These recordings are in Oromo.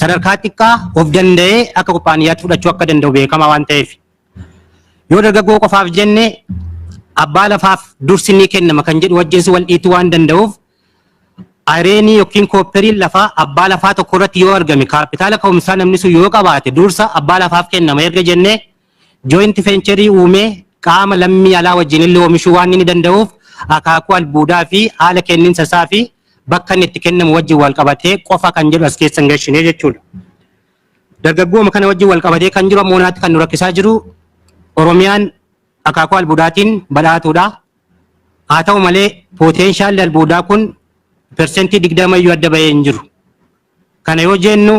Sadarkaa xiqqaa of danda'ee akka kubbaaniyyaatti fudhachuu akka danda'u beekamaa waan ta'eef. Yoo dargaggoo qofaaf jenne, abbaa lafaaf dursi ni kennama kan jedhu wajjin wal dhiituu waan danda'uuf, ironii yookiin copperiin lafaa abbaa lafaa tokko irratti yoo argame, kaapitaala ka'umsaa namni sun yoo qabaate, dursa abbaa lafaaf kennama erga jennee, joint venture uumee qaama lammii alaa wajjin illee oomishuu waan inni danda'uuf, akaakuu albuudaa fi haala kenninsa isaa fi bakka inni itti kennamu wajjin wal qabatee qofa kan jedhu as keessa hin gashine jechuudha. Dargaggooma kana wajjin wal qabatee kan jiru, ammoo kan nu rakkisaa jiru, Oromiyaan akaakuu albuudaatiin badhaatuudha. Haa ta'u malee, potentialli albuudaa kun 20% iyyuu adda bahee hin jiru. Kana yoo jennu,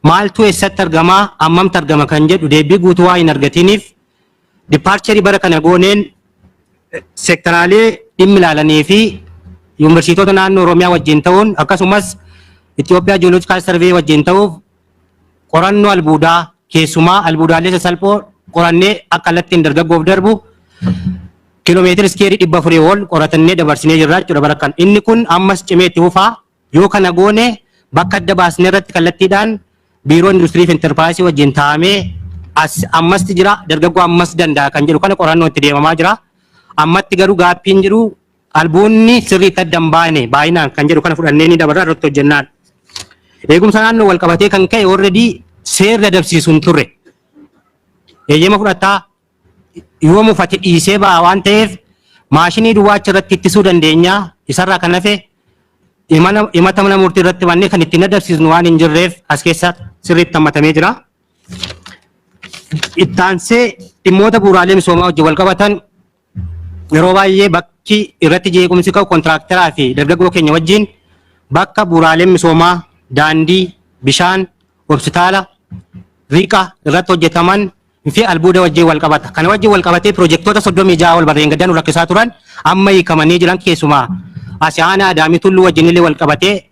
maaltu eessatti argamaa, ammamtu argama kan jedhu deebii guutuu waa hin argatiniif, departure bara kana gooneen seektaraalee dhimmi ilaalanii fi yuunivarsiitota naannoo Oromiyaa wajjin ta'uun, akkasumas Itoophiyaa Geological Survey wajjin ta'uuf, qorannoo albuudaa, keessumaa albuudaalee sasalphoo qorannee akka kallattiin dargaggoof darbu kiiloomeetira square 400 ol qoratannee dabarsinee jirra jechuudha bara kan. Inni kun ammas cimee itti fufaa. Yoo kana goone, bakka adda baasnee irratti kallattiidhaan biiroo industirii fi enterpiraayisii wajjin taa'amee, as ammasti jira, dargaggoo ammas danda'a kan jedhu kana qorannoo itti deemamaa jira. Ammatti garuu gaaffiin jiru albuunni sirriitti adda hin baane baay'inaan kan jedhu kana fudhannee ni dabarra, irratti hojjennaan. Eegumsa naannoo wal qabatee kan ka'e, already seerri adabsiisu hin turre. Eeyyama fudhataa yoo mufate dhiisee ba'a waan ta'eef, maashinii duwwaa achirratti ittisuu dandeenya. Isarraa kan hafe himata mana murtii irratti mannee kan ittiin adabsiisnu waan hin jirreef, as keessa sirriitti hammatamee jira. Ittaansee dhimmoota bu'uuraalee misoomaa wajjin wal qabatan, yeroo baay'ee bakki irratti jeequmsi ka'u kontiraaktaraa fi dargaggoo keenya wajjin bakka bu'uuraaleen misoomaa daandii, bishaan, hospitaala, riqa irratti hojjetaman fi albuuda wajjin wal qabata. Kana wajjin wal qabatee piroojektota 36 ol barreen gaddaa nu rakkisaa turan amma hiikamanii jiran. Keessumaa Asiyaana Adaamii Tulluu wajjin illee wal qabatee,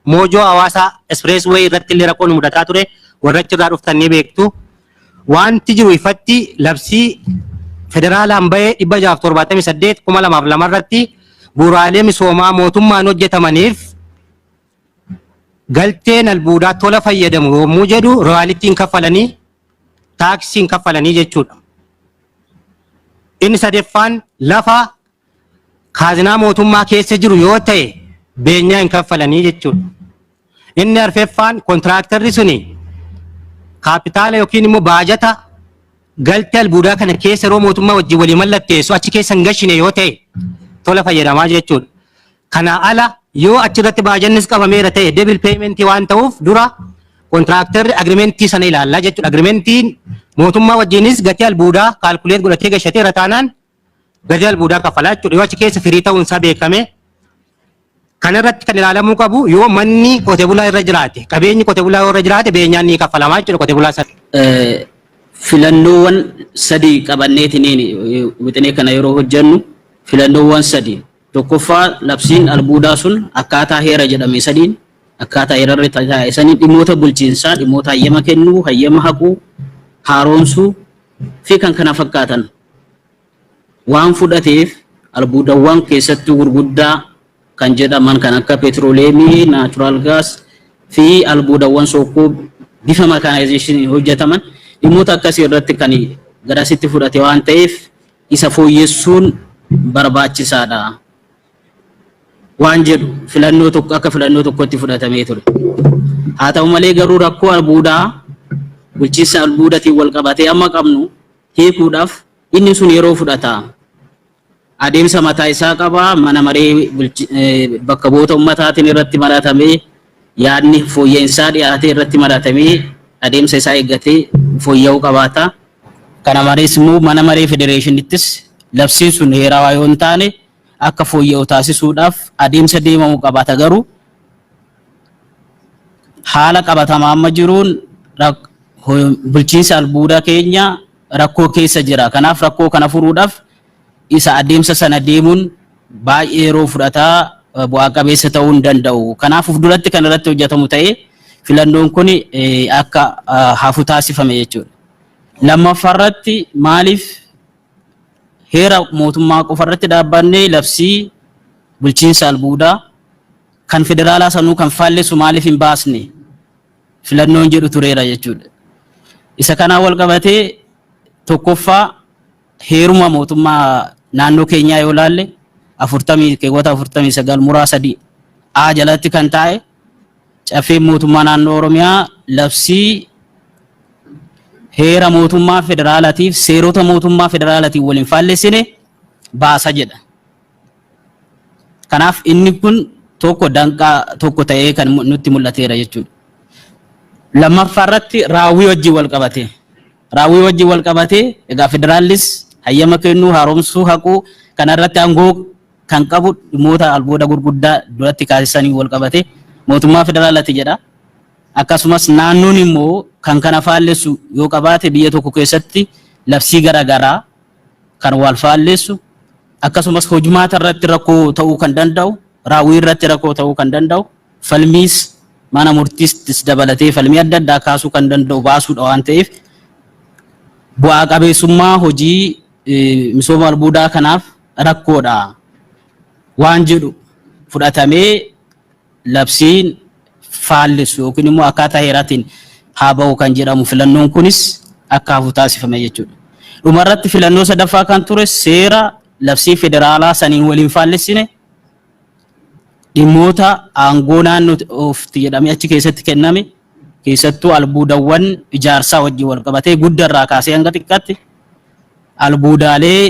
Moojoo Hawaasaa Expressway irratti illee rakkoon mudataa ture, warra achirraa dhuftan ni beektu. Wanti jiru ifatti labsii federaalaan bahee 678/2002 irratti bu'uuraalee misoomaa mootummaan hojjetamaniif galteen albuudaa tola fayyadamu yommuu jedhu, royaltyn kaffalanii, taaksiin kaffalanii jechuudha. Inni sadeeffaan lafa kaazinaa mootummaa keessa jiru yoo ta'e beenyaa hin kaffalanii jechuudha. Inni arfeffaan kontiraaktarri suni kaapitaala yookiin immoo baajata galtee albuudaa kana keessa yeroo mootummaa wajjin walii mallatteessu achi keessa hin gashine yoo ta'e tola fayyadamaa jechuudha. Kana ala yoo achirratti baajannis qabameera ta'e, double paymentii waan ta'uuf, dura kontiraaktarri agreementii sana ilaallaa jechuudha. Agreementiin mootummaa wajjinis gatii albuudaa calculate godhatee gashateera taanaan gatii albuudaa kaffalaa jechuudha. Yoo achi keessa firii ta'uun isaa beekame, kanarratti kan ilaalamuu qabu, yoo manni qote bulaa irra jiraate, qabeenyi qote bulaa irra jiraate, beenyaan ni kaffalamaa jechuudha qote bulaa sana. Filannoowwan sadii qabanneetiniin wixinee kana yeroo hojjennu, filannoowwan sadii: tokkoffaa, labsiin albuudaa sun akkaataa heera jedhame sadiin, akkaataa heerarri taa'e saniin, dhimmoota bulchiinsaa, dhimmoota hayyama kennuu, hayyama haquu, haaromsuu fi kan kana fakkaatan waan fudhateef, albuudawwan keessattuu gurguddaa kan jedhaman kan akka petrooleemii, natural gas fi albuudawwan sookoo bifa mechanizationii hojjetaman, dhimmoota akkasii irratti kan garasitti fudhate waan ta'eef, isa fooyyessuun barbaachisaadha waan jedhu filannoo tokko akka filannoo tokkotti fudhatamee ture. Haa ta'u malee garuu, rakkoo albuudaa bulchiinsa albuudatiin wal qabatee amma qabnu hiikuudhaaf inni sun yeroo fudhata. Adeemsa mataa isaa qaba. Mana maree bakka bu'oota ummataatiin irratti maratamee, yaadni fooyya'insaa dhiyaatee irratti maratamee, adeemsa isaa eeggatee fooyya'uu qabaata. Kana malees immoo mana maree federeeshinittis labsiin sun heerawaa yoo hin taane akka fooyya'u taasisuudhaaf adeemsa deemamu qabaata. Garuu haala qabatamaa amma jiruun bulchiinsa albuudaa keenya rakkoo keessa jira. Kanaaf rakkoo kana furuudhaaf isa adeemsa sana deemuun baay'ee yeroo fudhataa, bu'aa qabeessa ta'uu hin danda'u. Kanaaf of duratti kan irratti hojjetamu ta'ee filannoon kun akka hafu taasifame jechuudha. Lammaffaa irratti, maaliif heera mootummaa qofa irratti dhaabbannee labsii bulchiinsa albuudaa kan federaalaa sanuu kan faallessu maaliif hin baasne? Filannoon jedhu tureera jechuudha. Isa kanaan wal qabatee tokkoffaa heeruma mootummaa naannoo keenyaa yoo ilaalle 40 keewwata 49 muraa 3 A jalatti kan taa'e caffeen mootummaa naannoo Oromiyaa labsii heera mootummaa federaalaatiif seerota mootummaa federaalaatiin wal hin faallessine baasa jedha. Kanaaf inni kun tokko danqaa tokko ta'ee kan nutti mul'ateera jechuudha. Lammaffaa irratti raawwii wajjin wal qabatee raawwii wajjin wal qabatee egaa federaallis hayyama kennuu, haaromsuu, haquu kana irratti aangoo kan qabu dhimmoota albuuda gurguddaa duratti kaasisanii wal qabatee mootummaa federaalaati jedha. Akkasumas naannoon immoo kan kana faallessu yoo qabaate biyya tokko keessatti labsii garaagaraa kan wal faallessu akkasumas hojmaata irratti rakkoo ta'uu kan danda'u, raawwii irratti rakkoo ta'uu kan danda'u, falmiis mana murtiis dabalatee falmii adda addaa kaasuu kan danda'u baasuudha waan ta'eef bu'aa qabeessummaa hojii misooma albuudaa kanaaf rakkoodha waan jedhu fudhatamee labsiin faallessu yookiin immoo akkaataa heeraatiin haa ba'u kan jedhamu filannoon kunis akka hafu taasifame jechuudha. Dhumarratti filannoo sadaffaa kan ture seera labsii federaalaa saniin waliin faallessine dhimmoota aangoo naannoo oofti jedhamee achi keessatti kenname keessattuu albuudawwan ijaarsaa wajjin wal qabatee guddarraa kaasee hanga xiqqaatti albuudaalee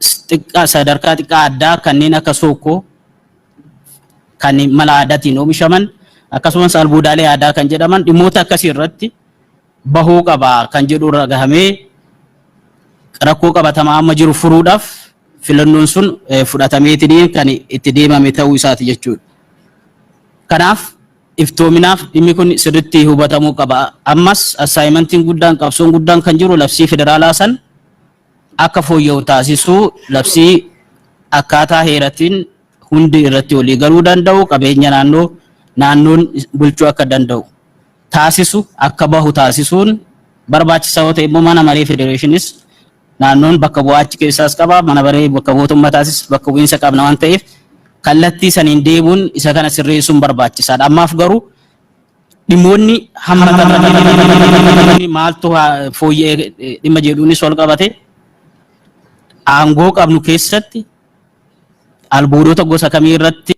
xiqqaa sadarkaa xiqqaa addaa kanneen akka sookkoo kan mala aadaatiin oomishaman akkasumas albuudaalee aadaa kan jedhaman dhimmoota akkasii irratti bahuu qaba kan jedhu irra gahamee rakkoo qabatamaa amma jiru furuudhaaf filannoon sun fudhatameetiin kan itti deemame ta'uu isaati jechuudha. Kanaaf iftoominaaf dhimmi kun sirriitti hubatamuu qaba. Ammas assaayimentiin guddaan qabsoon guddaan kan jiru labsii federaalaa san akka fooyya'u taasisuu, labsii akkaataa heeratiin hundi irratti walii galuu danda'u, qabeenya naannoo naannoon bulchuu akka danda'u taasisu akka bahu taasisuun barbaachisaa yoo ta'e immoo mana maree federeeshinis naannoon bakka bu'aa achi keessaas qaba, mana maree bakka bu'oota ummataasis bakka bu'iinsa qabna waan ta'eef kallattii saniin deemuun isa kana sirreessuun barbaachisaadha. Ammaaf garuu dhimmoonni hammatamanii maaltu fooyya'ee dhimma jedhuunis wal qabate aangoo qabnu keessatti albuudota gosa kamii irratti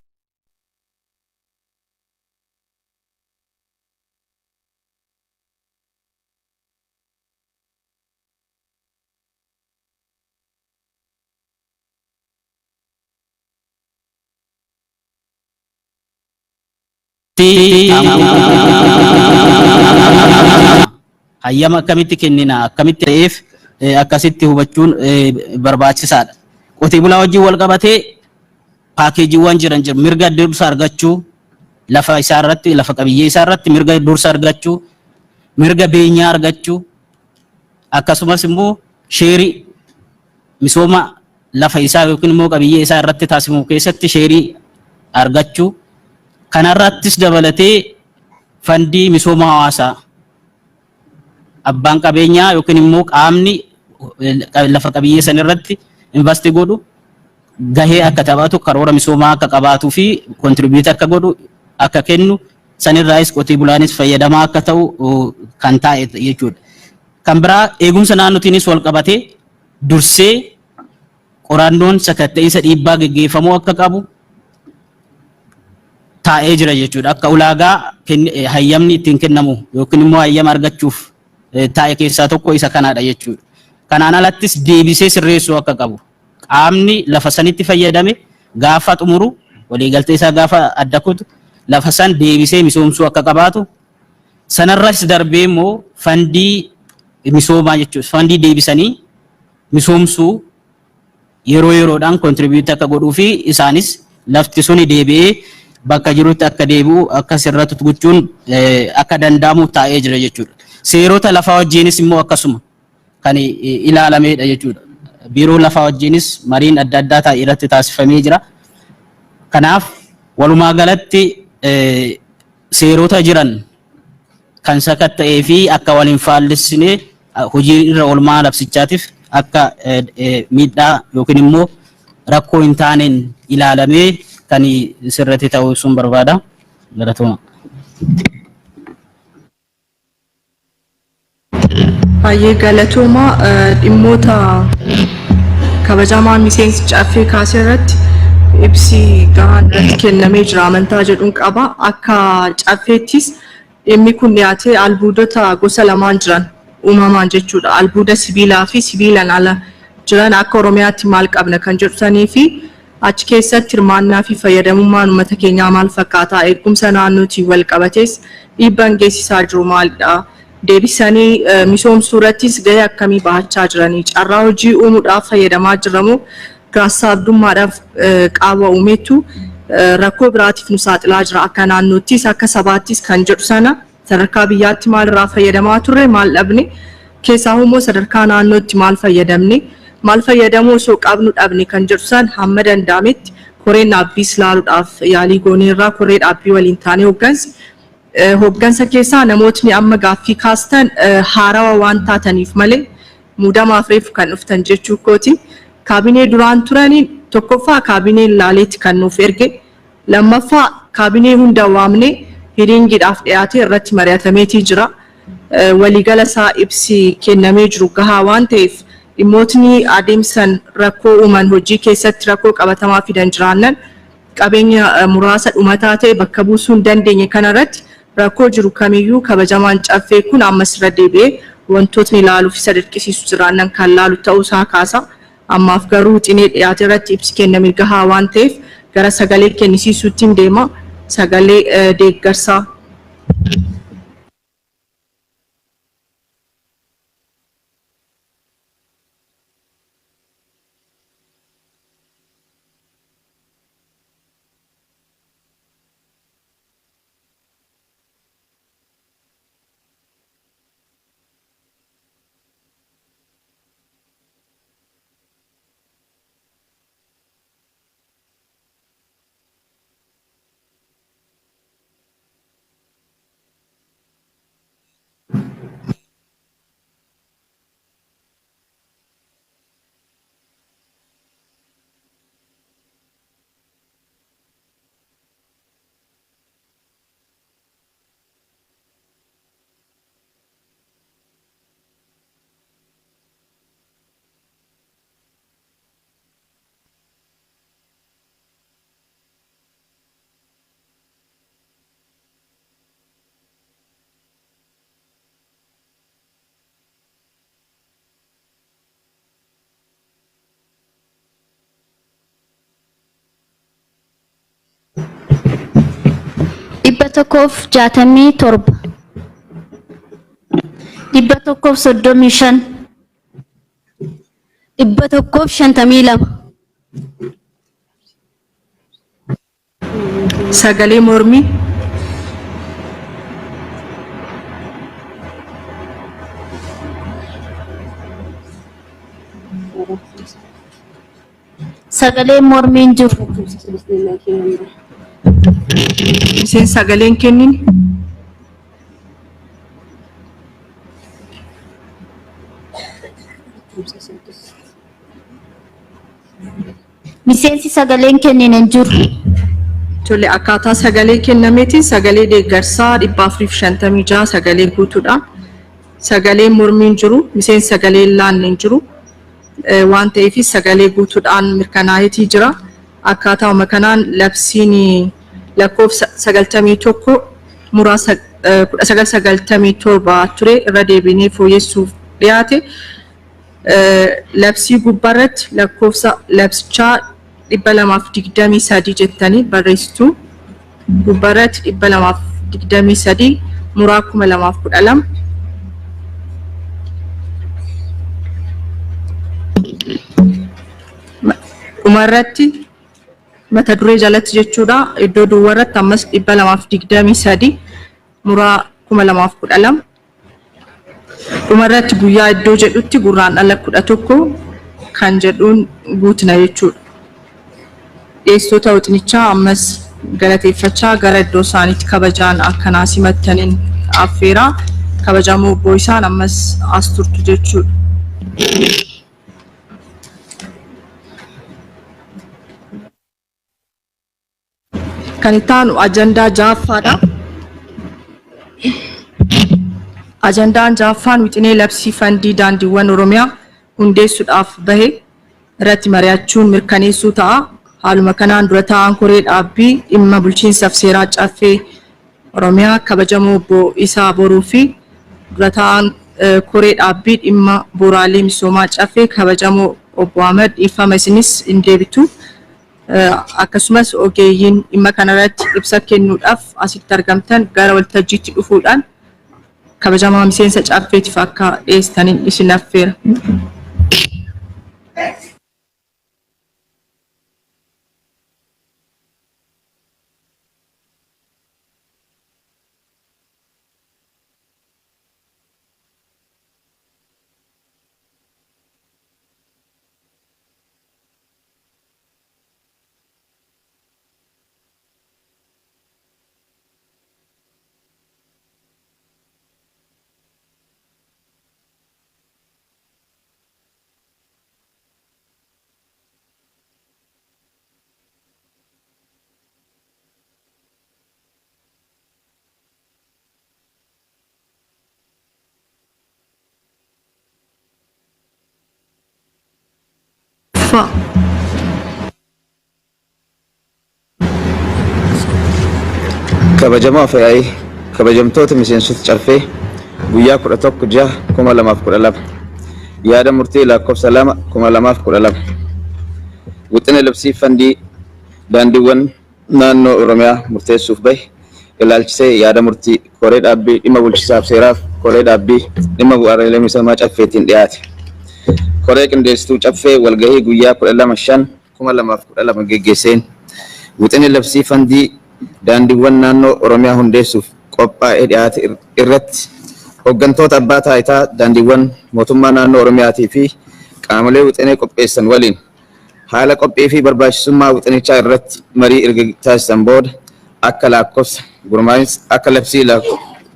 hayyama akkamitti kennina akkamitti ta'eef akkasitti hubachuun barbaachisaadha. Qotee bulaa wajjin wal qabatee paakeejiiwwan jiran jiru mirga dursa argachuu, lafa isaa irratti, lafa qabiyyee isaa irratti mirga dursa argachuu, mirga beenyaa argachuu, akkasumas immoo sheerii misooma lafa isaa yookiin immoo qabiyyee isaa irratti taasifamu keessatti sheerii argachuu, kanarrattis dabalatee fandii misooma hawaasaa abbaan qabeenyaa yookiin immoo qaamni lafa qabiyyee san irratti invasti godhu gahee akka taphatu, karoora misoomaa akka qabaatuu fi kontribiiyuut akka godhu akka kennu, sanirraayis qotee bulaanis fayyadamaa akka ta'u kan taa'e jechuudha. Kan biraa eegumsa naannootiinis wal qabatee dursee qorannoon sakatta'iinsa dhiibbaa geggeeffamuu akka qabu taa'ee jira jechuudha. Akka ulaagaa hayyamni ittiin kennamu yookiin immoo hayyama argachuuf taa'e keessaa tokko isa kanaadha jechuudha. Kanaan alattis deebisee sirreessuu akka qabu qaamni lafa sanitti fayyadame gaafa xumuru, waliigaltee isaa gaafa adda kutu, lafa san deebisee misoomsuu akka qabaatu, sanarras darbee immoo fandii misoomaa jechuudha. Fandii deebisanii misoomsuu yeroo yeroodhaan kontribiiyuuti akka godhuu fi isaanis lafti suni deebi'ee bakka jirutti akka deebi'u akka sirratu gochuun akka danda'amu taa'ee jira jechuudha. Seerota lafaa wajjinis immoo akkasuma kan ilaalameedha jechuudha. Biiroo lafaa wajjinis mariin adda addaa taa'e irratti taasifamee jira. Kanaaf walumaa galatti seerota jiran kan sakatta'ee fi akka wal hin faallessine hojii irra oolmaa labsichaatiif akka miidhaa yookiin immoo rakkoo hin taaneen ilaalamee kan sirratti ta'uu ibsuun barbaada. Galatooma. Baay'ee galatooma dhimmoota kabajamaa miseensi caffee kaasee irratti ibsi gahaan irratti kennamee jira amantaa jedhuun qaba. Akka caffeettis dhimmi kun dhiyaatee albuudota gosa lamaan jiran uumamaan jechuudha. Albuuda sibiilaa fi sibiilaan ala jiran akka Oromiyaatti maal qabna kan jedhu sanii fi achi keessatti hirmaannaa fi fayyadamummaan uummata keenyaa maal fakkaata? Eegumsa naannootiin wal qabatees dhiibbaan geessisaa jiru maalidha? Deebisanii misoomsuu irrattis gahee akkamii bahachaa jiranii? Carraa hojii uumuudhaaf fayyadamaa jiramoo gaassaabdummaadhaaf qaawwa uumeetu rakkoo biraatiif nu saaxilaa jira akka naannoottis akka sabaattis kan jedhu sana sadarkaa biyyaatti maalirraa fayyadamaa turre maal dhabne keessaa immoo sadarkaa naannootti maal fayyadamne maal fayyadamuu osoo qabnu dhabne kan jedhu san hamma danda'ametti koreen dhaabbiis laaluudhaaf yaalii gooneerraa koree dhaabbii waliin taanee hooggansi hooggansa keessaa namootni amma gaaffii kaastan haarawa waan taataniif malee muudamaaf reefu kan dhuftan jechuu kooti. Kaabinee duraan turaniin tokkoffaa kaabineen laaleetti kan nuuf erge lammaffaa kaabinee hunda waamne hiriingiidhaaf dhiyaatee irratti mari'atameetii jira. Waliigala isaa ibsi kennamee jiru gahaa waan ta'eef dhimmootni adeemsan rakkoo uuman hojii keessatti rakkoo qabatamaa fidan jiraannan qabeenya muraasa dhumataa ta'e bakka buusuu hin dandeenye kanarratti rakkoo jiru kamiyyuu kabajamaan caffee kun ammas irra deebi'ee wantootni ilaaluuf isa dirqisiisu jiraannan kan laalu ta'uu isaa kaasa. Ammaaf garuu wixinee dhiyaate irratti ibsi kenname gahaa waan ta'eef gara sagalee kennisiisuutti hin deema. Sagalee deeggarsaa. 167, 135, 152. Sagalee mormii. Sagalee mormii hin jiru. Miseensi sagaleen kennin. Miseensi sagaleen kennin hin jiru. Tole, akkaataa sagalee kennameetiin sagalee deeggarsaa 456 sagalee guutuudha. Sagaleen mormii hin jiru, miseensi sagalee laanne hin jiru. Waan ta'eef sagalee guutuudhaan mirkanaa'eetii jira. Akkaatauma kanaan labsiin lakkoofsa 91 muraa 1997 ture irra deebinee fooyyessuuf dhiyaate. Labsii gubbaarratti lakkoofsa labsichaa 223 jettanii barreessitu. Gubbaarratti 223 muraa 2012. Dhumarratti mata duree jalatti jechuudha iddoo duwwaarratti ammas 223 muraa 2012. Dhumarratti guyyaa iddoo jedhutti Gurraandhala 11 kan jedhuun guutna jechuudha. Dhiyeessitoota wixinichaa ammas galateeffachaa gara iddoo isaaniitti kabajaan akkanaa simattaniin affeeraa kabajamoo obbo isaan ammas as turtu jechuudha. Kan itti aanu ajandaa ja'affaadha. Ajandaan ja'affaan wixinee labsii fandii daandiiwwan Oromiyaa hundeessuudhaaf bahe irratti mari'achuun mirkaneessuu ta'a. Haaluma kanaan dura taa'aan koree dhaabbii dhimma bulchiinsaaf seeraa Caffee Oromiyaa kabajamoo obbo Isaa Boruu fi dura taa'aan koree dhaabbii dhimma bu'uuraalee misoomaa Caffee kabajamoo obbo Ahmad dhiifama isinis hin deebitu. Akkasumas ogeeyyiin dhimma kanarratti ibsa kennuudhaaf asitti argamtan gara waltajjiitti dhufuudhaan kabajamaa miseensa Caffeetiif akka dhiyeessaniin isin affeera. Ffaa. Kabajamoo Afyaa'ii, kabajamtoota miseensota Caffee, guyyaa 11 6 2012 yaada murtii lakkoofsa 2 2012 wixinee labsii fandii daandiiwwan naannoo Oromiyaa murteessuuf bahe ilaalchisee yaada murtii koree dhaabbii dhimma bulchiinsaaf seeraaf koree dhaabbii dhimma bu'uuraalee misoomaa Caffeetiin dhiyaate. Koree qindeessituu Caffee walgahii guyyaa 12 5 2012 geggeesseen wixinee labsii fandii daandiiwwan naannoo Oromiyaa hundeessuuf qophaa'ee dhiyaate irratti hooggantoota abbaa taayitaa daandiiwwan mootummaa naannoo Oromiyaatii fi qaamolee wixinee qopheessan waliin haala qophii fi barbaachisummaa wixinichaa irratti marii erga taasisan booda akka lakkoofsa gurmaa'insa akka labsii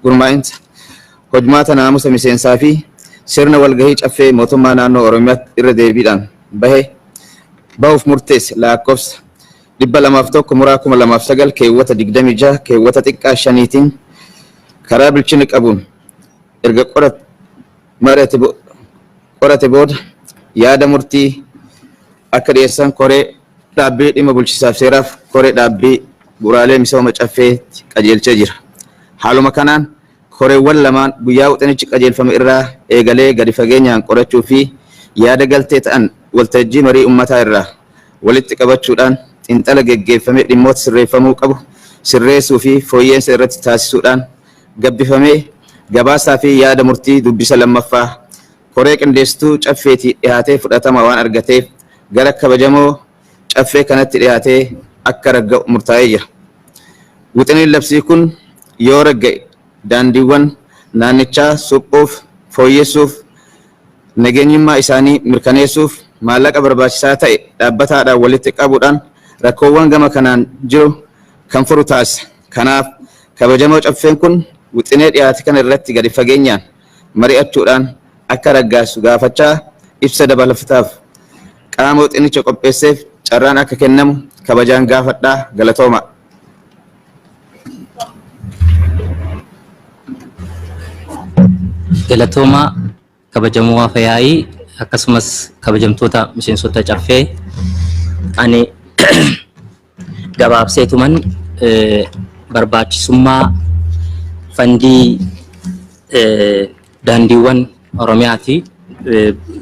gurmaa'insa hojmaata naamusa miseensaa fi sirna walgahii Caffee mootummaa naannoo Oromiyaatti irra deebiidhaan bahe bahuuf murteesse lakkoofsa 201 muraa 2009 keewwata 26 keewwata xiqqaa shaniitiin karaa bilchina qabuun erga qorate booda yaada murtii akka dhiyeessan koree dhaabbii dhimma bulchiinsaaf seeraaf koree dhaabbii bu'uuraalee misooma Caffeetti qajeelchee jira. Haaluma kanaan koreewwan lamaan guyyaa wixinichi qajeelfame irraa eegalee gadi fageenyaan qorachuu fi yaada galtee ta'an waltajjii marii uummataa irraa walitti qabachuudhaan xiinxala geggeeffamee dhimmoota sirreeffamuu qabu sirreessuu fi fooyya'insa irratti taasisuudhaan gabbifamee gabaasaa fi yaada murtii dubbisa lammaffaa koree qindeessituu Caffeetii dhiyaatee fudhatama waan argateef gara kabajamoo Caffee kanatti dhiyaatee akka ragga'u murtaa'ee jira. Wixineen labsii kun yoo ragga'e daandiiwwan naannichaa suphuuf, fooyyessuuf, nageenyummaa isaanii mirkaneessuuf maallaqa barbaachisaa ta'e dhaabbataadhaan walitti qabuudhaan rakkoowwan gama kanaan jiru kan furu taasisa. Kanaaf kabajamoo Caffeen kun wixinee dhiyaate kana irratti gadi fageenyaan mari'achuudhaan akka raggaasisu gaafachaa ibsa dabalataaf qaama wixinicha qopheesseef carraan akka kennamu kabajaan gaafadha. Galatoomaa. Galatoomaa, kabajamoo Afyaa'ii, akkasumas kabajamtoota miseensota Caffee. Ani gabaabseetuman barbaachisummaa fandii daandiiwwan Oromiyaati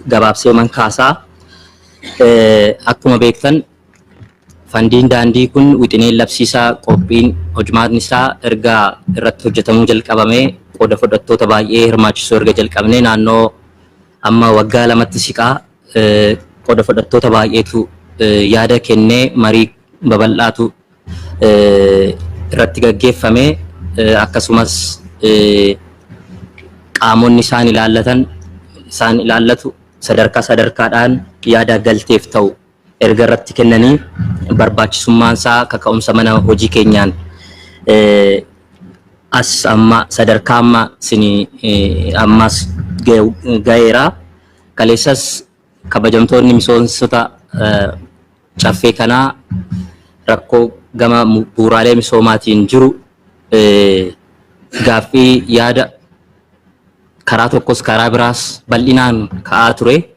gabaabseeman kaasaa. Akkuma beektan fandiin daandii kun wixineen labsiisaa qophiin hojmaatni isaa erga irratti hojjetamuu jalqabamee qooda fudhattoota baay'ee hirmaachisuu erga jalqabnee naannoo amma waggaa 2tti siqaa. Qooda fudhattoota baay'eetu yaada kennee marii babal'aatu irratti gaggeeffame. Akkasumas qaamonni isaan ilaallatan isaan ilaallatu sadarkaa sadarkaadhaan yaada galteef ta'u erga irratti kennanii barbaachisummaan isaa kaka'umsa mana hojii keenyaan as amma sadarkaa amma sini ammas ga'eera. Kaleessas kabajamtoonni miseensota Caffee kanaa rakkoo gama bu'uuraalee misoomaatiin jiru gaaffii yaada Karaa tokkos karaa biraas bal'inaan ka'aa ture.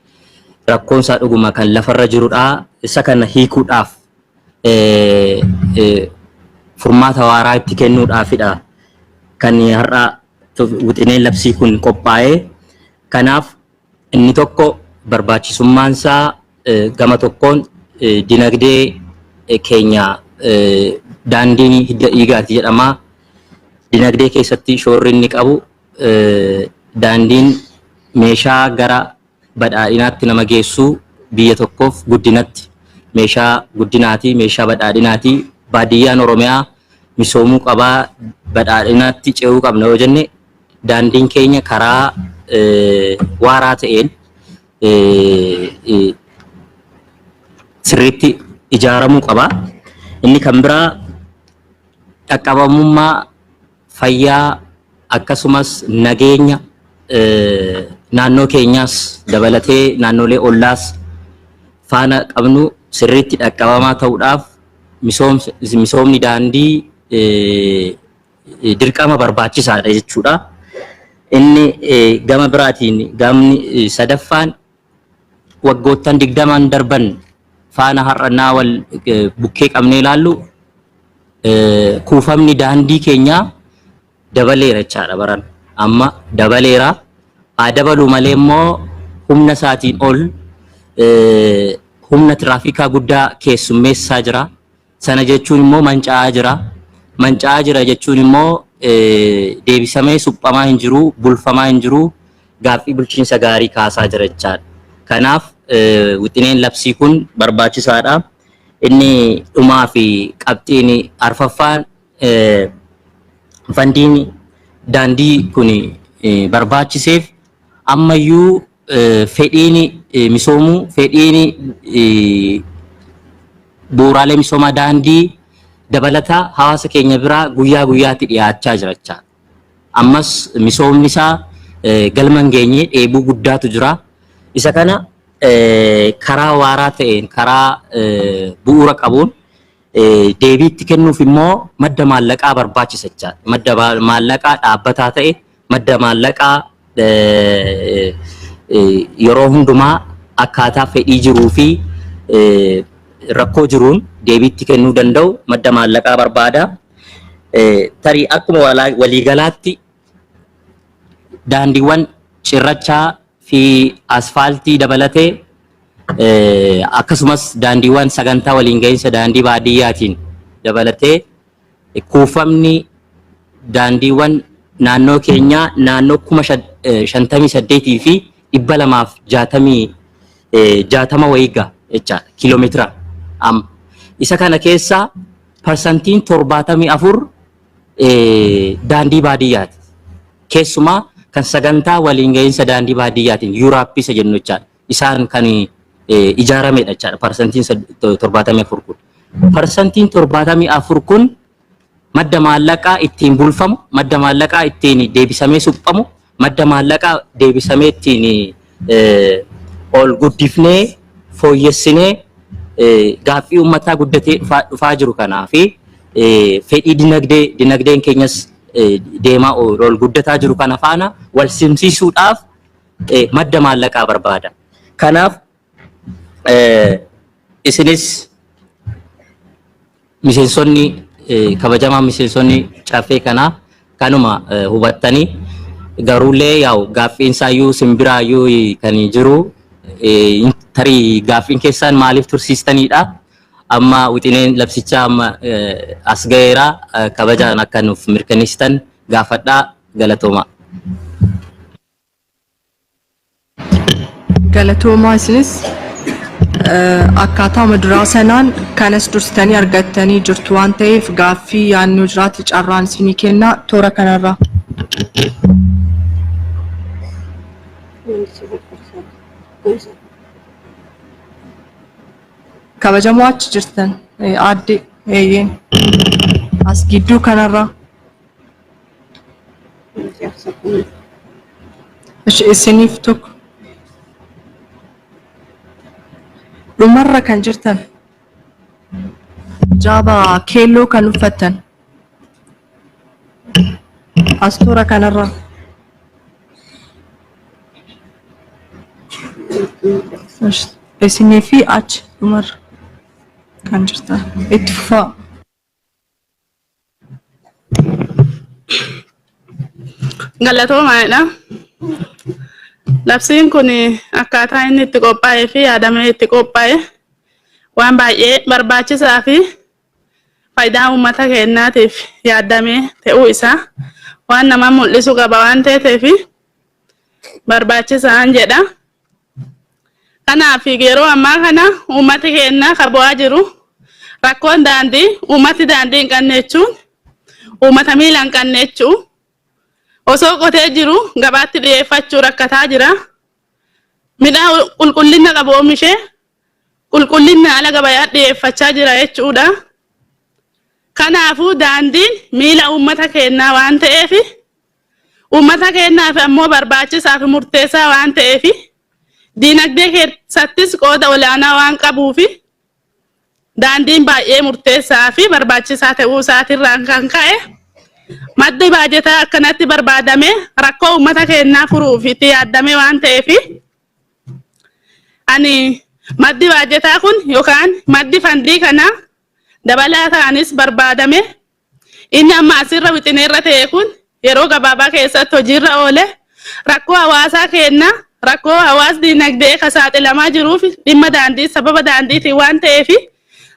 Rakkoon isaa dhuguma kan lafarra jirudha. Isa kana hiikuudhaaf furmaata waaraa itti kennuudhaafidha kan har'a wixineen labsii kun qophaa'ee. Kanaaf inni tokko barbaachisummaan isaa gama tokkoon dinagdee keenya, daandiin hidda dhiigaati jedhama. Dinagdee keessatti shoorri inni qabu, daandiin meeshaa gara badhaadhinaatti nama geessu, biyya tokkoof guddinatti meeshaa guddinaati, meeshaa badhaadhinaati. Baadiyyaan Oromiyaa misoomuu qabaa, badhaadhinaatti ce'uu qabna yoo jenne, daandiin keenya karaa waaraa ta'een sirriitti ijaaramuu qaba. Inni kan biraa dhaqqabamummaa fayyaa akkasumas nageenya naannoo keenyaas dabalatee naannolee ollaas faana qabnu sirriitti dhaqqabamaa ta'uudhaaf misoomni daandii dirqama barbaachisaadha jechuudha. Inni gama biraatiin gamni sadaffaan waggoottan 20n darban faana har'annaa wal bukkee qabnee ilaallu, kuufamni daandii keenyaa dabaleera jechaadha baran. Amma dabaleera. Haa dabalu malee immoo humna isaatiin ol humna tiraafikaa guddaa keessummeessaa jira. Sana jechuun immoo manca'aa jira. Manca'aa jira jechuun immoo deebisamee suphamaa hin jiru, bulfamaa hin jiru, gaaffii bulchiinsa gaarii kaasaa jira jechaadha. Kanaaf wixineen labsii kun barbaachisaadha. Inni dhumaa fi qabxiin arfaffaan fandiin daandii kun barbaachiseef ammayyuu fedhiin misoomuu, fedhiin bu'uuraalee misoomaa daandii dabalataa hawaasa keenya biraa guyyaa guyyaatti dhiyaachaa jira jechaadha. Ammas misoomni isaa galma hin geenye, dheebuu guddaatu jira. Isa kana karaa waaraa ta'een, karaa bu'uura qabuun deebii itti kennuuf immoo madda maallaqaa barbaachisa jechaadha. Madda maallaqaa dhaabbataa ta'e, madda maallaqaa yeroo hundumaa akkaataa fedhii jiruu fi rakkoo jiruun deebii itti kennuu danda'u madda maallaqaa barbaada. Tarii akkuma waliigalaatti daandiiwwan cirrachaa fi asfaaltii dabalatee, akkasumas daandiiwwan sagantaa waliin gahinsa daandii baadiyyaatiin dabalatee, kuufamni daandiiwwan naannoo keenyaa naannoo 58,260 wayii gaha jechaadha kiiloomeetira amma. Isa kana keessaa 74% daandii baadiyyaati. Keessumaa kan sagantaa waliin gahinsa daandii baadiyyaatiin, URAP isa jennu jechaadha. Isaan kan ijaaramedha jechaadha 74% kun. 74% kun madda maallaqaa ittiin bulfamu, madda maallaqaa ittiin deebisamee suphamu, madda maallaqaa deebisamee ittiin ol guddifnee fooyyessinee gaaffii uummataa guddatee dhufaa jiru kanaa fi fedhii dinagdee, dinagdeen keenyas deemaa ol guddataa jiru kana faana wal simsiisuudhaaf madda maallaqaa barbaada. Kanaaf isinis miseensonni kabajamaa, miseensonni caffee kanaa kanuma hubattanii, garuullee yaa'u gaaffiin isaayyuu simbiraayyuu kan jiru, tarii gaaffiin keessan maaliif tursiistanidha. Amma wixineen labsichaa amma as ga'eera, kabajaan akka nuuf mirkaneessitan gaafadhaa, galatooma. Galatoomaa isinis. Akkaataa duraa sanaan kanas dursitanii argattanii jirtu waan ta'eef, gaaffii yaadnoo jiraate carraan isinii kenna toora kanarraa. Kabajamoo achi jirtan, aadde, eeyyeen, as gidduu kanarraa. Isiniif tokko. Dhumarra kan jirtan, jaaba keelloo kan uffattan, as toora kanarraa. Isinii fi achi dhumarra kan jirtan itti fufaa. Galatoomaadha. Labsiin kun akkaataa inni itti qophaa'ee fi yaadamee itti qophaa'e waan baay'ee barbaachisaa fi faayidaa uummata keenyaatiif yaadamee ta'uu isaa waan nama mul'isu qaba waan ta'eef barbaachisaan jedha. Kanaaf yeroo ammaa kana uummati keenya kan bu'aa jiru rakkoon daandii, uummati daandii hin qabne jechuun uummata miila hin qabne jechuu, osoo qotee jiru gabaatti dhiyeeffachuu rakkataa jira. Midhaan qulqullina qabu oomishee qulqullina ala gabayaa dhiyeeffachaa jira jechuudha. Kanaafuu daandiin miila uummata keenyaa waan ta'eef, uummata keenyaaf ammoo barbaachisaa fi murteessaa waan ta'eef, diinagdee keessattis qooda olaanaa waan qabuuf, daandiin baay'ee murteessaa fi barbaachisaa ta'uu isaatirraan kan ka'e maddi baajetaa akkanatti barbaadame rakkoo uummata keenyaa furuuf itti yaadame waan ta'eef, ani maddi baajetaa kun yookaan maddi fandii kana dabalataanis barbaadame, inni amma asirra wixineerra ta'e kun yeroo gabaabaa keessatti hojiirra oole rakkoo hawaasaa keenna, rakkoo hawaas diinagdee ka saaxilamaa jiruuf dhimma daandii sababa daandiitiin waan ta'eef,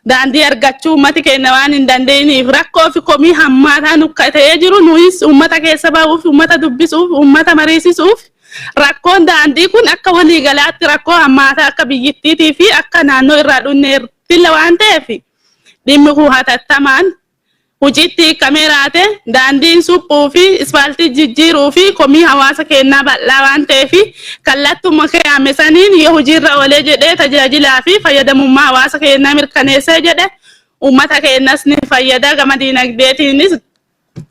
daandii argachuu uummati keenya waan hin dandeenyeef rakkoo fi komii hammaataa nu ta'ee jiru. Nuyis uummata keessa bahuuf, uummata dubbisuuf, uummata mariisisuuf, rakkoon daandii kun akka waliigalaatti rakkoo hammaataa akka biyyittiitii fi akka naannoo irraa dhunneertilla waan ta'eef, dhimmi kun hatattamaan hojiitti hiikamee raate daandiin suphuu fi ispaaltii jijjiiruu fi komii hawaasa keenyaa bal'aa waan ta'eef, kallattuma kaa'ame saniin yoo hojiirra oolee jedhee tajaajilaa fi fayyadamummaa hawaasa keenyaa mirkaneessee jedhe, uummata keenyas ni fayyada. Gama diinagdeetiinis,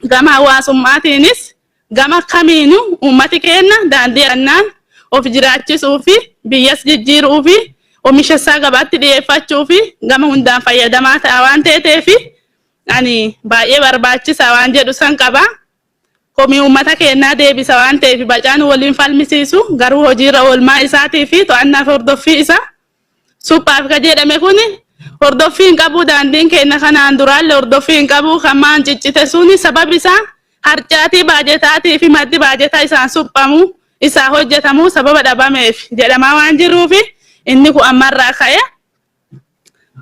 gama hawaasummaatiinis, gama kamiinuu uummati keenya daandii annaan of jiraachisuu fi biyyas jijjiiruu fi oomisha isaa gabaatti dhiyeeffachuu fi gama hundaan fayyadamaa ta'a waan ta'eef, ani baay'ee barbaachisaa waan jedhu san qaba. Komii uummata keenyaa deebisa waan ta'eef bacaan waliin falmisiisu, garuu hojiirra oolmaa isaatii fi to'annaa fi hordoffii isaa, suphaaf ka jedhame kun hordoffii hin qabu. Daandiin keenya kanaan duraallee hordoffii hin qabu. Kan maan ciccite suni sabab isaa harcaatii baajetaatii fi maddi baajetaa isaan suphamu isaa hojjetamu sababa dhabameef jedhamaa waan jiruufi, inni kun ammarraa ka'e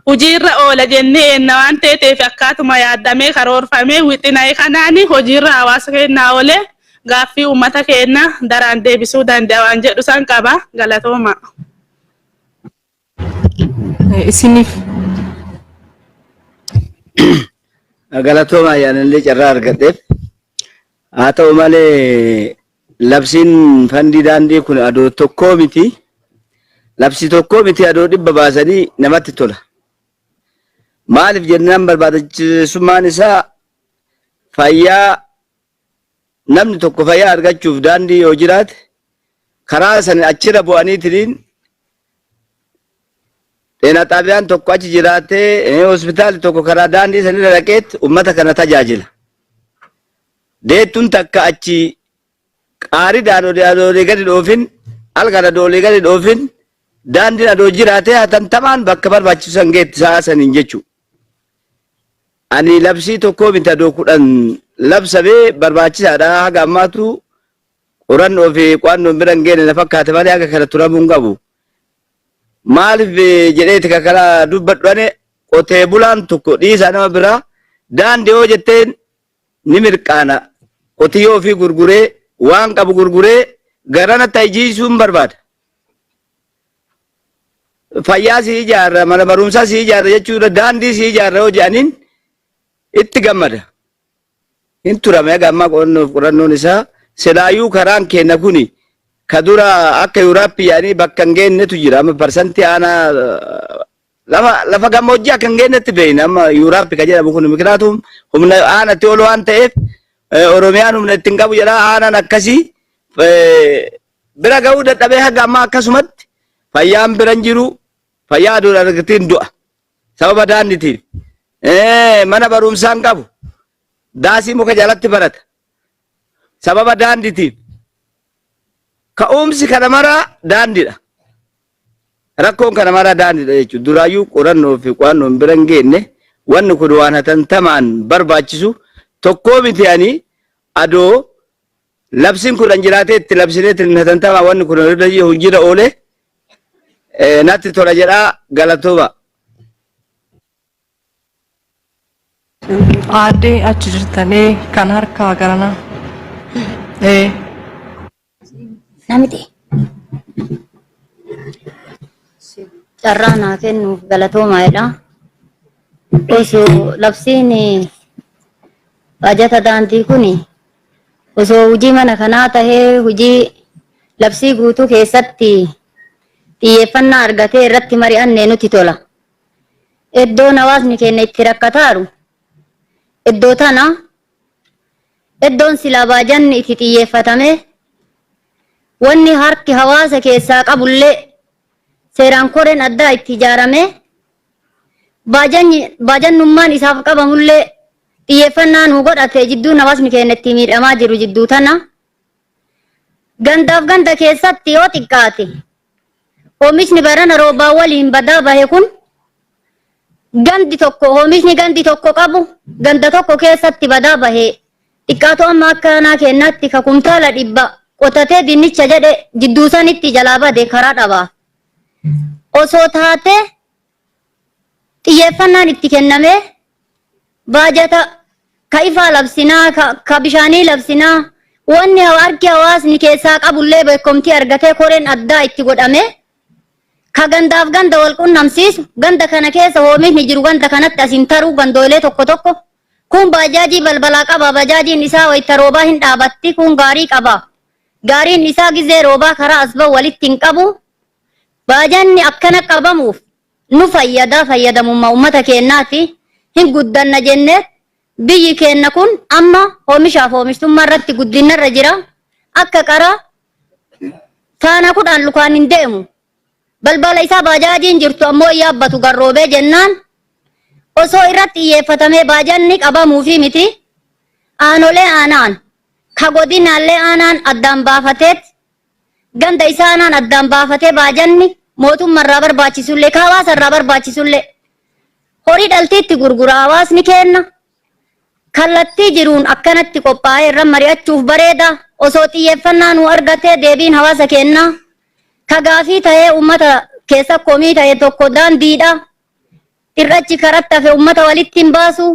hojiirra oola jennee eenna waan ta'eef, akkaatuma yaadamee karoorfamee wixina'e kanaan hojiirra hawaasa keenyaa oolee gaaffii uummata keenya daraan deebisuu danda'a waan jedhu san qaba. Galatooma. Isiniif. Galatooma, ayyaanillee carraa argadheef. Haa ta'u malee labsiin fandii daandii kun adoo tokkoo miti. Labsii tokkoo miti, adoo 100 baasanii namatti tola. Maaliif jennaan, barbaachisummaan isaa fayyaa, namni tokko fayyaa argachuuf daandii yoo jiraate karaa sana achirra bu'aniitiin xeenaa xaabiyaan tokko achi jiraatee, hospitaalli tokko karaa daandii sanirra dhaqeetti uummata kana tajaajila. Deettuun takka achi qaariidhaan olii gadi dhoofin, halkan adoo olii gadi dhoofin, daandiin adoo jiraatee hatantamaan bakka barbaachisu san geetti sa'a saniin jechuudha. Ani labsii tokkoo miti, adoo 10 labsamee barbaachisaadha. Haga ammaatu qorannoo fi qo'annoon bira hin geenye na fakkaate malee haga kana turamuu hin qabu. Maaliif jedheeti ka kana dubbadhu, ane qotee bulaan tokko dhiisaa nama biraa daandii yoo jetteen ni mirqaana. Qotiyyoo ofii gurguree, waan qabu gurguree garana tajiisuun barbaada. Fayyaa si ijaarra, mana barumsaa si ijaarra jechuudha, daandii si ijaarra yoo jedhaniin itti gammada. Hin turame haga ammaa qorannoof qorannoon isaa. Silaayyuu karaan keenya kuni ka dura akka Yuuraappii yaanii bakka hin geenyetu jira. Amma parsantii aanaa lafa gammoojjii akka hin geenyetti beekna. Amma Yuuraappii ka jedhamu kun miknaatum humna aanatti ol waan ta'eef, Oromiyaan humna ittiin qabu jedha, aanaan akkasii bira ga'uu dadhabee haga ammaa akkasumatti fayyaan bira hin jiru. Fayyaa aduun argatiin du'a sababa daandiitiin. Mana barumsaa hin qabu, daasii muka jalatti barata sababa daandiitiif. Ka'umsi kana maraa daandiidha. Rakkoon kana maraa daandiidha jechuudha. Duraayyuu qorannoo fi qo'annoon bira hin geenne wanni kun waan hatantamaan barbaachisu tokkoo miti ani adoo labsiin kudhan jiraatee itti labsineetiin hatantamaa wanni kun hojiirra oole natti tola jedhaa galatooma. Aaddee achi jirtanii kan harkaa garanaa. Ee. Namiti. Carraa naa kennuuf galatoomaa jedha. Osoo labsiin baajata daandii kun osoo hojii mana kanaa tahee hojii labsii guutuu keessatti xiyyeeffannaa argatee irratti mari'anne nutti tola. Iddoon hawaasni keenya itti rakkataaru iddoo tana iddoon silaa baajanni itti xiyyeeffatame wanni harki hawaasa keessaa qabullee seeraan koreen addaa itti ijaarame baajannummaan isaaf qabamullee xiyyeeffannaa nu godhate jidduun hawaasni keenya itti miidhamaa jiru jidduu tana gandaaf ganda keessatti yoo xiqqaate oomishni barana roobaa waliin badaa bahe kun gandi tokko oomishni gandi tokko qabu ganda tokko keessatti badaa bahe xiqqaatu amma akka aanaa keenyaatti ka kumtaala 100 qotatee dinnicha jedhe jidduu sanitti jalaa bade karaa dhabaa. Osoo taate xiyyeeffannaan itti kennamee baajata ka ifaa labsinaa ka bishaanii labsinaa wanni harki hawaasni keessaa qabullee beekomtii argatee koreen addaa itti godhame ka gandaaf ganda wal qunnamsiisu ganda kana keessa oomishni jiru ganda kanatti asin taruu gandoolee tokko tokko kun baajaajii balbalaa qaba baajaajiin isaa wayita roobaa hin dhaabatti kun gaarii qaba gaariin isaa gizee roobaa karaa as bahu walitti hin qabu baajanni akkana qabamuuf nu fayyada fayyadamummaa uummata keenyaati hin guddanna jennee biyyi keenya kun amma oomishaaf oomishtummaa irratti guddinarra jira akka qara faana kudhaan lukaan hin deemu balbala isaa baajaajiin jirtu ammoo yaabbatu garroobee jennaan osoo irratti xiyyeeffatamee baajanni qabamuufi miti aanolee aanaan ka godinaallee aanaan addaan baafateet ganda isaa aanaan addaan baafatee baajanni mootummaarraa barbaachisullee ka hawaasarraa barbaachisullee horii dhaltiitti gurgura hawaasni kenna kallattii jiruun akkanatti qophaa'ee irra mari'achuuf bareeda osoo xiyyeeffannaa nu argatee deebiin hawaasa kennaa ka gaafii ta'ee uummata keessa komii ta'e tokko daandiidha irrachi karatti hafe uummata walitti hin baasu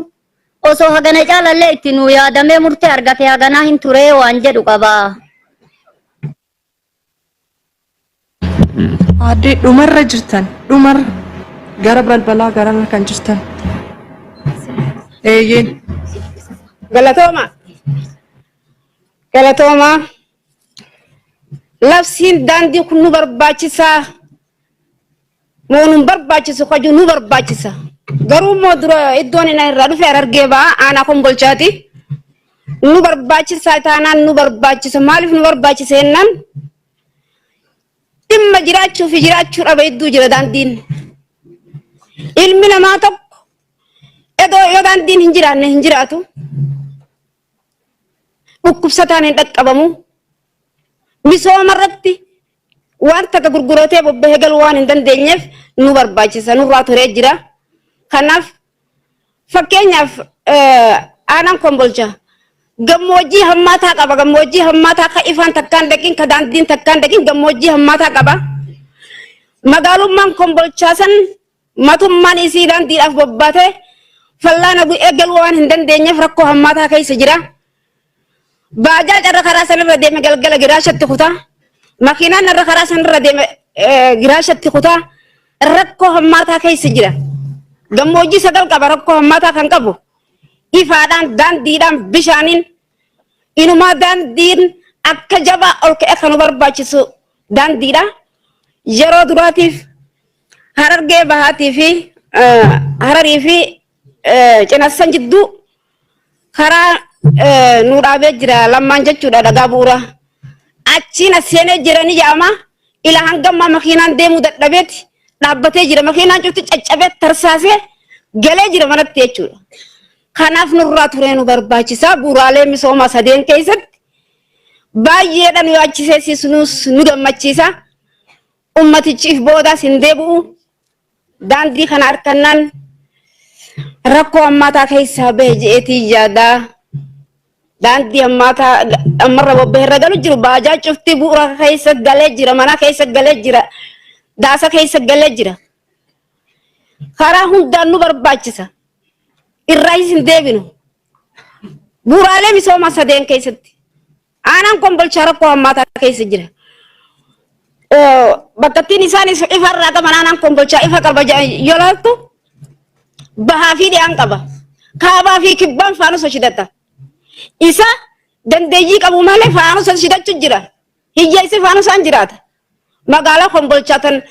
osoo hagana caalallee itti nu yaadamee murtee argate haganaa hin turee waan jedhu qaba. Aaddee dhumarra jirtan dhumarra gara balbalaa garana kan jirtan. Eeyyeen. Galatooma. Galatooma. Labsiin daandii kun nu barbaachisaa. Moo nu barbaachisu kaju nu barbaachisa. Garuu immoo dura iddoon inni irraa dhufe Harargee ba'a aanaa Kombolchaati. Nu barbaachisaa taanaan nu barbaachisa. Maaliif nu barbaachisa jennaan dhimma jiraachuu fi jiraachuu dhaba hedduu jira daandiin. Ilmi namaa tokko edoo yoo daandiin hin jiraanne hin jiraatu. Dhukkubsataan hin dhaqqabamu. Misooma irratti waan takka gurguratee bobbahee galuu waan hin dandeenyeef nu barbaachisa nurraa turee jira. Kanaaf fakkeenyaaf aanaan Kombolcha gammoojjii hammaataa qaba. Gammoojjii hammaataa ka ifaan takkaan dhaqin ka daandiin takkaan dhaqin gammoojjii hammaataa qaba. Magaalummaan Kombolchaa san matummaan isii daandiidhaaf bobbaatee fallaana bu'ee galuu waan hin dandeenyeef rakkoo hammaataa keessa jira. Baajaaj irra karaa sanarra deeme galgala giraashatti kutaa. Makiinaan irra karaa sanarra deeme giraashatti kutaa. Rakkoo hammaataa keessa jira. Gammoojjii sagal qaba rakkoo hammaataa kan qabu. Ifaadhaan, daandiidhaan, bishaaniin inumaa daandiin akka jabaa ol ka'e kan nu barbaachisu daandiidha. Yeroo duraatiif Harargee Bahaatii fi Hararii fi Cinassan jidduu karaa nu dhaabee jira lammaan jechuudha dhagaa bu'uura. Achiin as seenee jira ni jedhama. Ila hangammaa makiinaan deemuu dadhabeeti dhaabbatee jira. Makiinaan cufti caccabee tarsaasee galee jira manatti jechuudha. Kanaaf nurraa turee nu barbaachisa bu'uuraalee misoomaa sadeen keessatti baay'eedha nu yaachisees nus nu gammachiisa. Ummatichi if boodaas hin deebi'u. Daandii kana harkannaan rakkoo hammaataa keessaa bahe je'eetii yaadaa. Daandii hammaataa ammarra bobba'e irra galu jiru baajaa cufti bu'uura keessa galee jira, mana keessa galee jira, daasa keessa galee jira. Karaa hundaan nu barbaachisa. Irraayis hin deebinu. Bu'uuraalee misoomaa sadeen keessatti. Aanaan Kombolchaa rakkoo hammaataa keessa jira. Bakkattiin isaanis ifa irraa qaban aanaan Kombolchaa ifa qaba yoo laaltu bahaa fi dhiyaan qaba. Kaabaa fi kibbaan faanusa shidata. Isa dandeeyyii qabu malee faanusa shidachu jira. Hiyyeessi faanusaan jiraata. Magaalaa Kombolchaa tan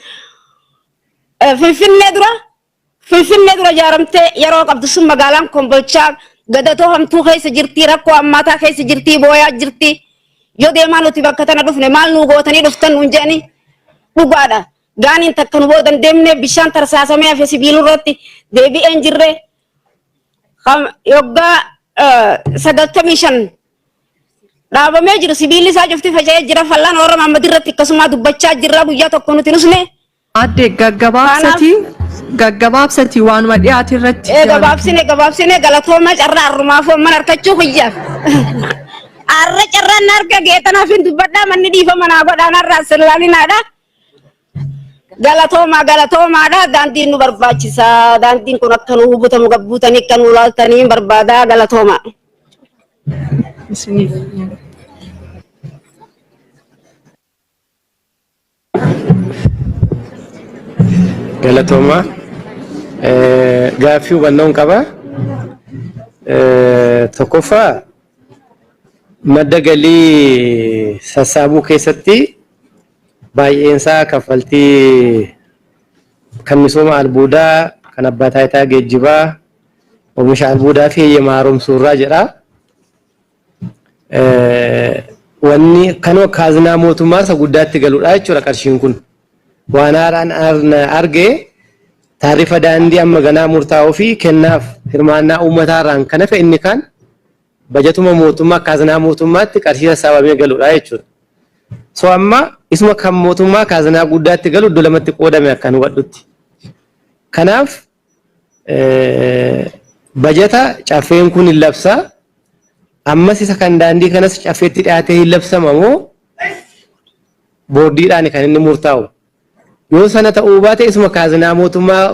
Finfinnee dura ijaaramtee yeroo qabdu sun magaalaan Kombolchaa gadatoo hamtuu keessa jirti, rakkoo hammaataa keessa jirti, booyaa jirti. Yoo deemaa nuti bakka tana dhufne maal nuu gootanii dhuftan nuun jedhani dhugaadha. Gaaniin takka nu booda hin deemne, bishaan tarsaasamee hafe sibiiluu irratti deebi'ee hin jirre. Yoggaa 95 dhaabamee jiru sibiilli isaa cufti faca'ee jira. Fallaan warra Mahammad irratti akkasuma dubbachaa jirra, guyyaa tokko nuti nusne. Aadde, gaggabaabsatii gaggabaabsatii waanuma dhiyaate irratti. Ee, gabaabsine gabaabsine, galatooma. Carraa harrumaafuu amman harkachuu kiyyaaf. Arra carraan na harka geetanaaf hin dubbadhaa, manni dhiifama naa godhaan har'a sillaalinaadha. Galatoomaa, galatoomaadha. Daandiin nu barbaachisa. Daandiin kun akka nu hubatamu gabbuutanii akka nu laaltanii hin barbaada, galatooma. Isiniif. Galatooma. Gaaffii hubannoon qaba. Tokkoffaa, madda galii sassaabuu keessatti baay'eensaa kaffaltii kan misooma albuudaa, kan abbaa taayitaa geejjibaa, oomisha albuudaa fi heeyyama haaromsuu irraa jedha. Wanni kanuma kaazinaa mootummaa isa guddaatti galudha jechuudha qarshiin kun. Waan haaraan arge taarifa daandii amma ganaa murtaa'uu fi kennaaf hirmaannaa uummataa irraan kan hafe inni kaan bajatuma mootummaa kaazinaa mootummaatti qarshii sassaabamee galudha jechuudha. So amma isuma kan mootummaa kaazinaa guddaatti galu iddoo lamatti qoodame akkan hubadhutti. Kanaaf bajata caffeen kun hin labsaa, ammas isa kan daandii kanas caffeetti dhiyaatee hin labsama moo boordiidhaan kan inni murtaa'u? Yoo sana ta'uu baate isuma kaazinaa mootummaa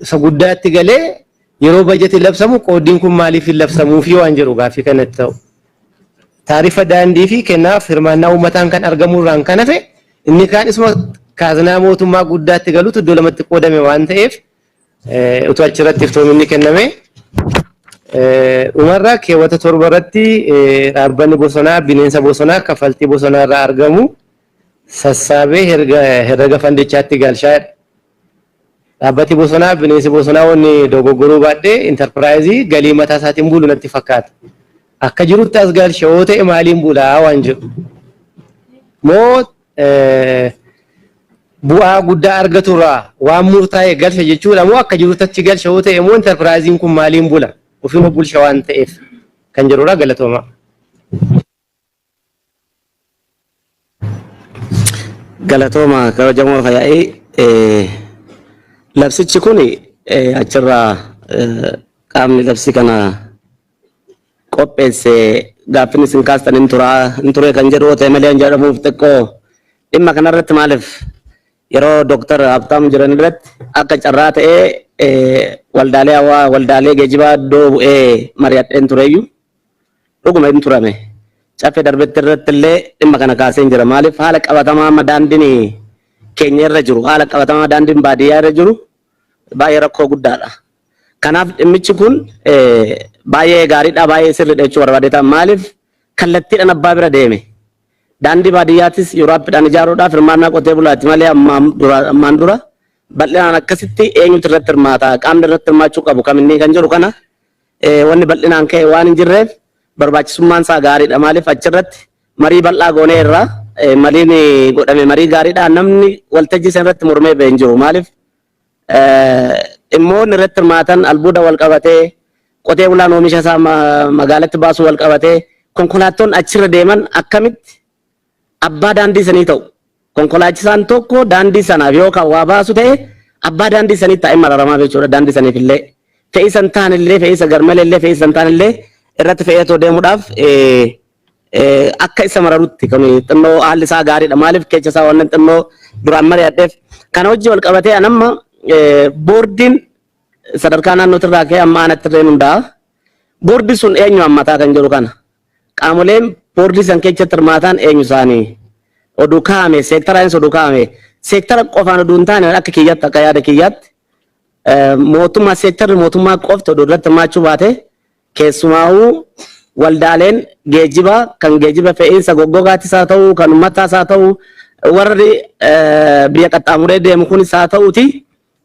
isa guddaatti galee yeroo bajati labsamu qooddiin kun maaliif hin labsamuufi waan jedhu gaaffii kanatti ta'u. Taarifa daandii fi kennaaf hirmaannaa uummataan kan argamu irraan kan hafe inni kaan isuma kaazinaa mootummaa guddaatti galutu iddoo lamatti qoodame waan ta'eef utuu achirratti iftoominni kenname. Dhumarra keewwata 7 irratti dhaabbanni bosonaa bineensa bosonaa kaffaltii bosonaa irraa argamu sassaabee herrega fandichaatti galchaa jedha. Dhaabbati bosonaa bineensi bosonaa wanni dogoggoruu baadhee intarpiraayizii galii mataa isaatiin bulu natti fakkaata. Akka jirutti as galcha yoo ta'e maaliin bulaa waan jedhu. Moo bu'aa guddaa argaturraa waan murtaa'e galcha jechuudha moo akka jirutti achi galcha yoo ta'e moo intarpiraayiziin kun maaliin bula? Ofiima bulcha waan ta'eef kan jedhudha, galatooma. Galatooma, kabajamoo fayaa'ii. Labsichi kun achirraa qaamni labsi kana qopheesse gaaffin isin kaastan hin turaa hin ture kan jedhu ta'e malee hin jedhamuuf xiqqoo dhimma kanarratti maaliif yeroo Dooktar Habtaam jiran irratti akka carraa ta'ee waldaalee hawaa waldaalee geejjibaa iddoo bu'ee mari'adheen tureyyuu dhuguma hin turame. Caffee darbetti irratti illee dhimma kana kaaseen jira. Maaliif haala qabatamaa amma daandiin keenya irra jiru, haala qabatamaa daandiin baadiyyaa irra jiru baay'ee rakkoo guddaadha. Kanaaf dhimmichi kun baay'ee gaariidha, baay'ee sirriidha jechuu barbaadeeta. Maaliif kallattiidhaan abbaa bira deeme. Daandii baadiyyaattis Yuuraappiidhaan ijaaruudhaaf hirmaannaa qotee bulaati malee ammaan dura bal'inaan akkasitti eenyutu irratti hirmaata, qaamni irratti hirmaachuu qabu kaminni kan jedhu kana wanni bal'inaan ka'e waan hin jirreef barbaachisummaan isaa gaariidha. Maaliif achirratti marii bal'aa goonee irraa mariin godhame marii gaariidha. Namni waltajjii sana irratti mormee ba'e hin jiru. Maaliif dhimmoonni irratti hirmaatan albuuda wal qabatee, qotee bulaan oomisha isaa magaalatti baasuu wal qabatee, konkolaattonni achirra deeman akkamitti abbaa daandii sanii ta'u. Konkolaachisaan tokko daandii sanaaf yoo kan waa baasu ta'e, abbaa daandii sanii taa'ee mararamaa jechuudha daandii saniif illee. Fe'isa hin taane illee, fe'isa garmalee illee, fe'isa hin taane illee irratti fe'eetoo deemuudhaaf akka isa mararutti kan xinnoo haalli isaa gaariidha. Maaliif keessa isaa wannan xinnoo duraan mari'adheef. Kana hojii wal qabatee anamma boordiin sadarkaa naannootirraa ka'ee amma aanatti illee hundaa'a. Boordi sun eenyu hammataa kan jedhu kana. Qaamoleen boordii san keessatti hirmaatan eenyu isaanii? Oduu kaa'ame, seektaraanis oduu kaa'ame. Seektara qofaan oduu hin taane, akka kiyyaatti, akka yaada kiyyaatti, mootummaa, seektarri mootummaa qofti oduu irratti hirmaachuu baate, keessumaa'uu waldaaleen geejjibaa kan geejjiba fe'iinsa goggogaatis haa ta'u, kan uummataas haa ta'u, warri biyya qaxxaamuree deemu kunis haa ta'uuti,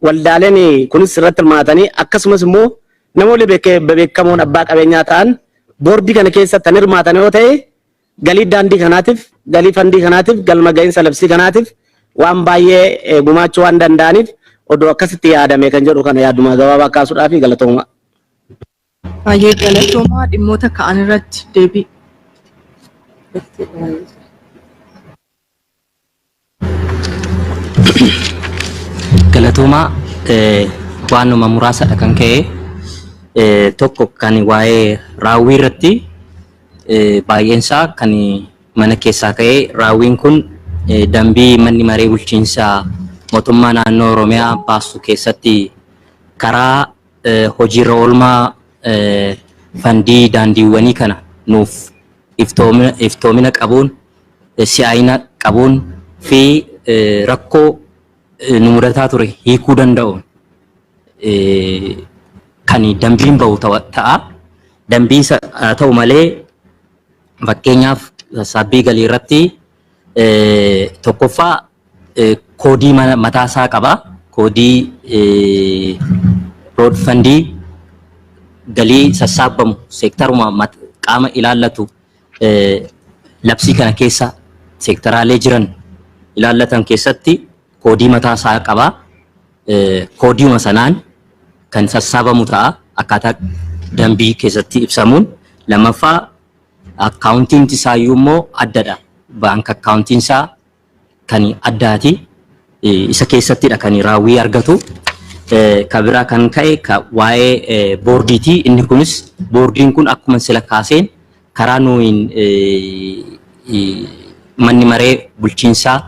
waldaaleen kunis irratti hirmaatanii, akkasumas immoo namoonni bebeekamoon abbaa qabeenyaa ta'an boordii kana keessatti kan hirmaatan yoo ta'e, galii daandii kanaatiif, galii fandii kanaatiif, galma ga'iinsa labsii kanaatiif waan baay'ee gumaachuu waan danda'aniif, odoo akkasitti yaadame kan jedhu kana yaaduma gabaabaa kaasuudhaaf. Galatooma. Baay'ee galatoomaa. Dhimmoota ka'an irratti deebii. Galatoomaa. Waanuma muraasadha kan ka'e. Tokko kan waa'ee raawwii irratti, baay'een isaa kan mana keessaa ka'ee, raawwiin kun dambii manni maree bulchiinsaa mootummaa naannoo Oromiyaa baasu keessatti karaa hojiirra oolmaa fandii daandiiwwanii kana nuuf iftoomina qabuun, si'aayina qabuun fi rakkoo nu mudataa ture hiikuu danda'uun kan dambiin bahu ta'a. Dambiin ta'u malee, fakkeenyaaf sassaabbii galii irratti tokkoffaa koodii mataasaa qaba. Koodii road fundii galii sassaabbamu seektaruma qaama ilaallatu, labsii kana keessa seektaraalee jiran ilaallatan keessatti koodii mataasaa qaba. Koodiuma sanaan kan sassaabamu ta'a akkaataa dambii keessatti ibsamuun. Lammaffaa, akkaawuntiin isaayyuu immoo addadha. Bank akkaawuntiin isaa kan addaati. Isa keessattidha kan raawwii argatu. Ka biraa kan ka'e waa'ee boordiiti. Inni kunis boordiin kun akkuma sila kaaseen karaa nuyin manni maree bulchiinsaa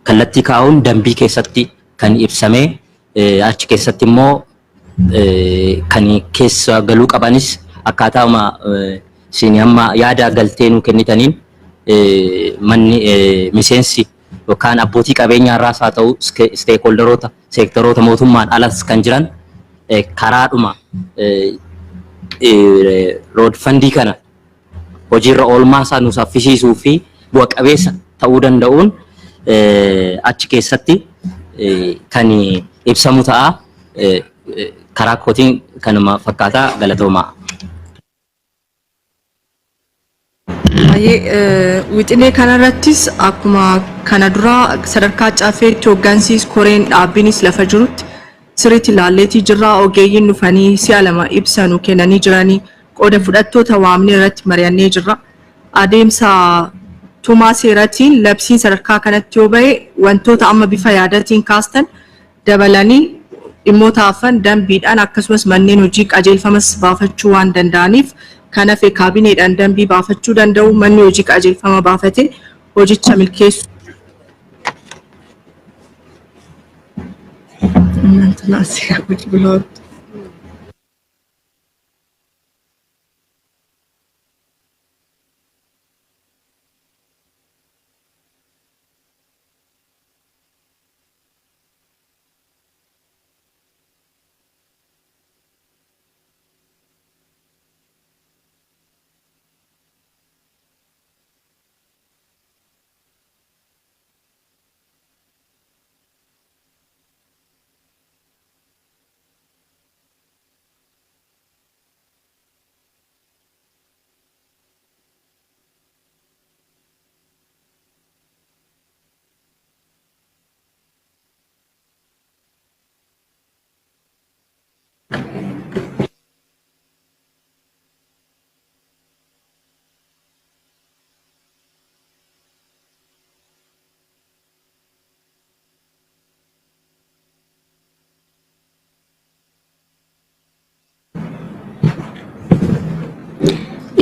kallattii kaa'uun dambii keessatti kan ibsame, achi keessatti immoo kan keessa galuu qabanis akkaataama isin amma yaada galtee nuu kennitaniin, manni miseensi yookaan abbootii qabeenyaa irraas haa ta'u, stakeholderoota seektaroota mootummaan alas kan jiran, karaadhuma road fundii kana hojiirra oolmaa isaa nu saffisiisuu fi bu'a qabeessa ta'uu danda'uun achi keessatti kan ibsamu ta'a. Karaa kootiin kanuma fakkaataa. Galatoomaa. Baay'ee wixinee kanarrattis akkuma kana duraa sadarkaa caffeetti hooggansiis koreen dhaabbiinis lafa jirutti sirriitti ilaalleetii jirra. Ogeeyyiin dhufanii si'a lama ibsa nu kennanii jiranii, qooda fudhattoota waamnee irratti mari'annee jirra. Adeemsa tumaa seeratiin labsiin sadarkaa kanatti yoo bahe, wantoota amma bifa yaadatiin kaastan dabalanii dhimmoota hafan dambiidhaan akkasumas manneen hojii qajeelfamas baafachuu waan danda'aniif, kan hafe kaabineedhaan dambii baafachuu danda'u, manni hojii qajeelfama baafate hojicha milkeessu. እናንተና እዚህ ጋር ቁጭ ብለዋል።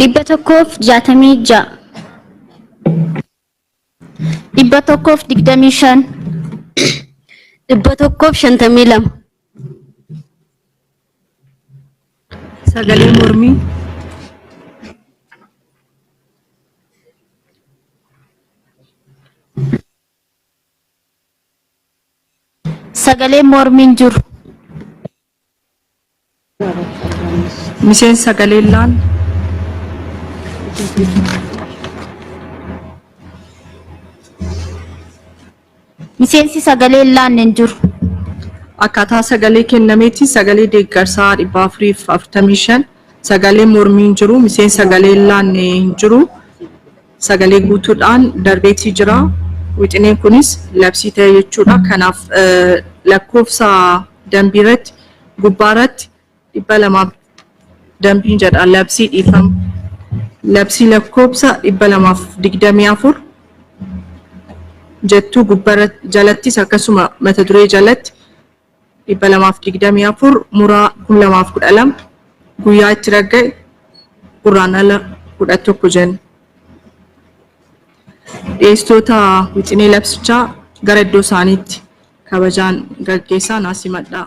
166. 125. 152. Sagalee mormii. Sagaleen mormii hin jiru. Miseensi sagalee hin laanne. Miseensi sagalee hin laanne hin jiru. Akkaataa sagalee kennameetti sagalee deeggarsaa 445, sagalee mormii hin jiru, miseensi sagalee hin laanne hin jiru. Sagalee guutuudhaan darbeetii jira. Wixineen kunis labsii ta'e jechuudha. Kanaaf lakkoofsa dambii irratti gubbaa irratti 200 dambiin jedha labsii dhiifama. Labsii lakkoofsa 224 jettuu gubbaa jalattis akkasuma mata duree jalatti 224 muraa 2012 guyyaa itti ragga'e Gurraandhala 11 jenna. Dhiyeessitoota wixinee labsichaa gara iddoo isaaniitti kabajaan gaggeessaa naa simadhaa.